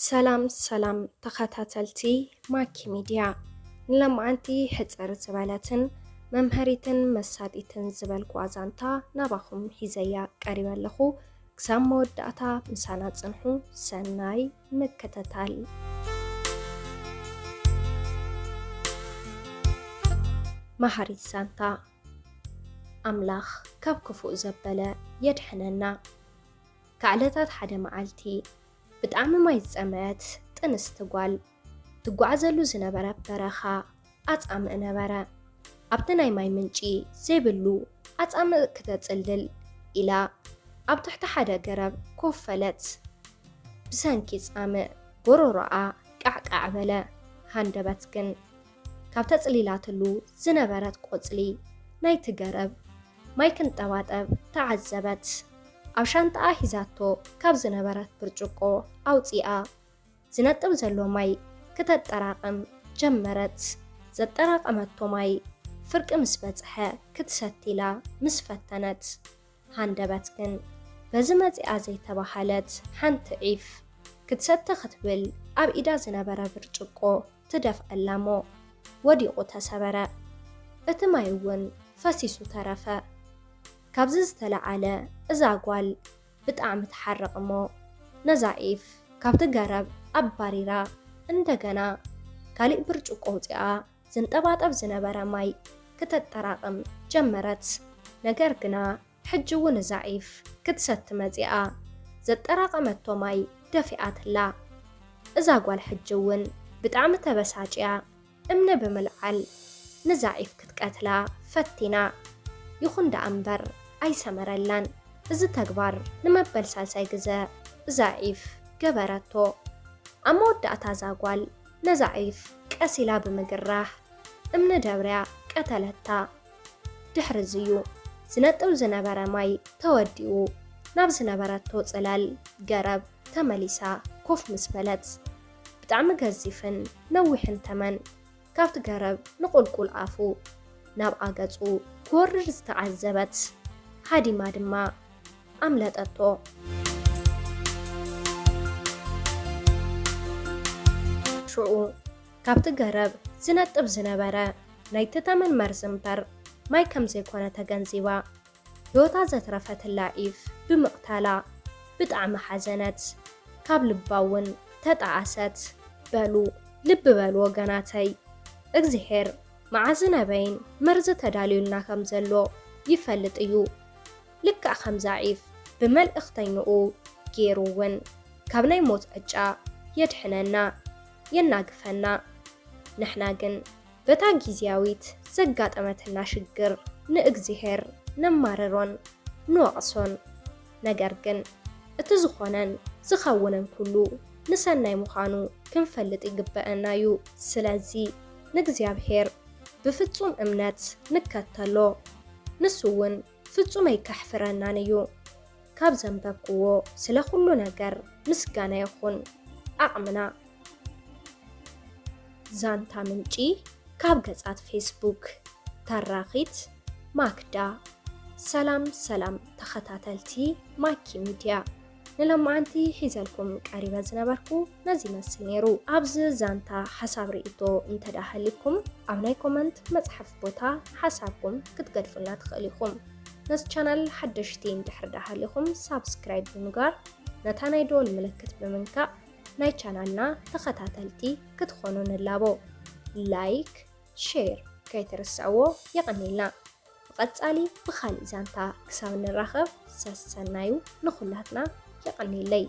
ሰላም ሰላም ተኸታተልቲ ማኪ ሚድያ፣ ንለማዓንቲ ሕጽር ዝበለትን መምሃሪትን መሳጢትን ዝበልኩዋ ዛንታ ናባኹም ሒዘያ ቀሪበ ኣለኹ። ክሳብ መወዳእታ ምሳና ጽንሑ። ሰናይ ምክትታል። መሃሪት ዛንታ። ኣምላኽ ካብ ክፉእ ዘበለ የድሕነና። ካብ ዕለታት ሓደ መዓልቲ፣ ብጣዕሚ ማይ ዝጸመአት ጥንስቲ ጓል ትጓዓዘሉ ዝነበረት በረኻ ኣጻምእ ነበረ። ኣብቲ ናይ ማይ ምንጪ ዘይብሉ ኣጻምእ ክተጽልል ኢላ ኣብ ትሕቲ ሓደ ገረብ ኮፍ በለት። ብሰንኪ ጻምእ ጎሮሮኣ ቃዕቃዕ በለ። ሃንደበት ግን ካብ ተጽሊላትሉ ዝነበረት ቆጽሊ ናይቲ ገረብ ማይ ክንጠባጠብ ተዓዘበት። ኣብ ሻንጣኣ ሒዛቶ ካብ ዝነበረት ብርጭቆ ኣውጺኣ ዝነጥብ ዘሎ ማይ ክተጠራቕም ጀመረት። ዘጠራቐመቶ ማይ ፍርቂ ምስ በጽሐ ክትሰቲ ኢላ ምስ ፈተነት፣ ሃንደበት ግን በዚ መጺኣ ዘይተባህለት ሓንቲ ዒፍ ክትሰቲ ክትብል ኣብ ኢዳ ዝነበረ ብርጭቆ ትደፍኣላ እሞ ወዲቑ ተሰበረ። እቲ ማይ እውን ፈሲሱ ተረፈ። ካብዚ ዝተለዓለ እዛ ጓል ብጣዕሚ ትሓርቕ እሞ ነዛ ዒፍ ካብቲ ገረብ ኣባሪራ እንደገና ካሊእ ብርጭቆ ኣውጺኣ ዝንጠባጠብ ዝነበረ ማይ ክተጠራቕም ጀመረት። ነገር ግና ሕጂ እውን እዛ ዒፍ ክትሰቲ መጺኣ ዘጠራቐመቶ ማይ ደፊኣትላ። እዛ ጓል ሕጂ እውን ብጣዕሚ ተበሳጭያ እምኒ ብምልዓል ንዛ ዒፍ ክትቀትላ ፈቲና። ይኹን ደኣ እምበር ኣይሰመረላን። እዚ ተግባር ንመበል ሳልሳይ ግዘ እዛ ዒፍ ገበረቶ። ኣብ መወዳእታ እዛ ጓል ነዛ ዒፍ ቀስ ኢላ ብምግራህ እምኒ ደብርያ ቀተለታ። ድሕሪ እዚ እዩ ዝነጥብ ዝነበረ ማይ ተወዲኡ ናብ ዝነበረቶ ጽላል ገረብ ተመሊሳ ኮፍ ምስ በለት፣ ብጣዕሚ ገዚፍን ነዊሕን ተመን ካብቲ ገረብ ንቑልቁል ኣፉ ናብ ኣገጹ ክወርድ ዝተዓዘበት ሃዲማ ድማ ኣምለጠቶ። ሽዑ ካብቲ ገረብ ዝነጥብ ዝነበረ ናይቲ ተመን መርዚ እምበር ማይ ከም ዘይኮነ ተገንዚባ፣ ህይወታ ዘትረፈትላ ዒፍ ብምቕታላ ብጣዕሚ ሓዘነት። ካብ ልባ እውን ተጠኣሰት። በሉ ልቢ በሉ ወገናተይ፣ እግዚኣብሔር መዓዝን ኣበይን መርዚ ተዳልዩልና ከም ዘሎ ይፈልጥ እዩ። ልክዕ ከምዛ ዒፍ ብመልእኽተኛኡ ገይሩ እውን ካብ ናይ ሞት ዕጫ የድሕነና፣ የናግፈና። ንሕና ግን በታ ግዝያዊት ዘጋጠመትና ሽግር ንእግዚሔር ነማርሮን ንወቕሶን። ነገር ግን እቲ ዝኾነን ዝኸውንን ኩሉ ንሰናይ ምዃኑ ክንፈልጥ ይግበአና እዩ። ስለዚ ንእግዚኣብሔር ብፍጹም እምነት ንከተሎ፣ ንሱ እውን ፍጹም ኣይከሕፍረናን እዩ። ካብ ዘንበብክዎ ስለ ኩሉ ነገር ምስጋና ይኹን። ዓቕምና። ዛንታ ምንጪ ካብ ገጻት ፌስቡክ ተራኺት ማክዳ። ሰላም ሰላም ተኸታተልቲ ማኪ ሚድያ፣ ንሎማዓንቲ ሒዘልኩም ቀሪበ ዝነበርኩ ነዚ ይመስል ነይሩ። ኣብዚ ዛንታ ሓሳብ ርእይቶ እንተ ደኣ ሃልዩኩም ኣብ ናይ ኮመንት መጽሓፍ ቦታ ሓሳብኩም ክትገድፉልና ትኽእሉ ኢኹም። ነዚ ቻናል ሓደሽቲ እንድሕር ደኣ ሃሊኹም ሳብስክራይብ ብምግባር ነታ ናይ ደወል ምልክት ብምንካእ ናይ ቻናልና ተኸታተልቲ ክትኾኑ ንላቦ። ላይክ፣ ሼር ከይትርስዕዎ። የቐንየልና። ብቐጻሊ ብኻልእ ዛንታ ክሳብ ንራኸብ ሰሰናዩ ንኹላትና። የቐንየለይ።